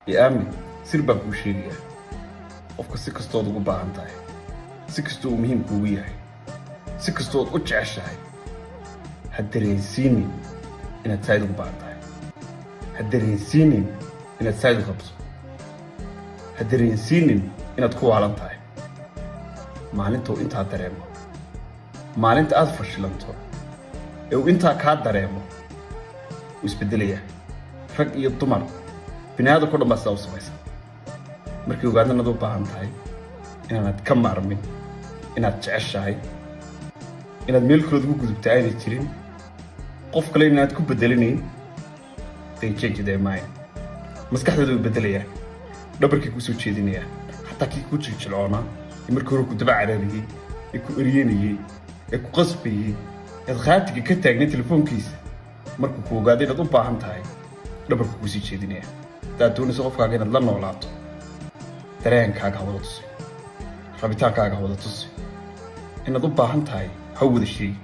Iyo aamin, sir baan kuu sheegayaa: qofka si kastood ugu baahan tahay, si kastoo uu muhiim kuugu yahay, si kastood u jeceshahay, ha dareensiinin inaad saaid ugu baahan tahay. Ha dareensiinin inaad saaid u rabto. Ha dareensiinin inaad ku waalan tahay. Maalinta uu intaa dareemo, maalinta aad fashilanto ee uu intaa kaa dareemo, wuu isbeddelayaa. Rag iyo dumar, bini aadamka o dhan baa sidaa u samaysa. Markay ogaadana inaad u baahan tahay, inaanad ka maarmin, inaad jeceshahay, inaad meel kalood ugu gudubta aanay jirin, qof kale inaad ku bedelinayn, they change their mind. Maskaxdooda way beddelayaan, dhabarkay kuu soo jeedinayaan. Xataa kii ku jiljilcoonaa ee markii hore ku daba carariyey, ee ku eryanayey, ee ku qasbayey, eed khaatiga ka taagnay telefoonkiisa, markuu ku ogaado inaad u baahan tahay, dhabarku kuusii jeedinaya. Haddaad doonayso qofkaaga inaad la noolaato, dareenkaaga ha wada tusi, rabitaankaaga ha wada tusi, inaad u baahan tahay ha wada sheegi.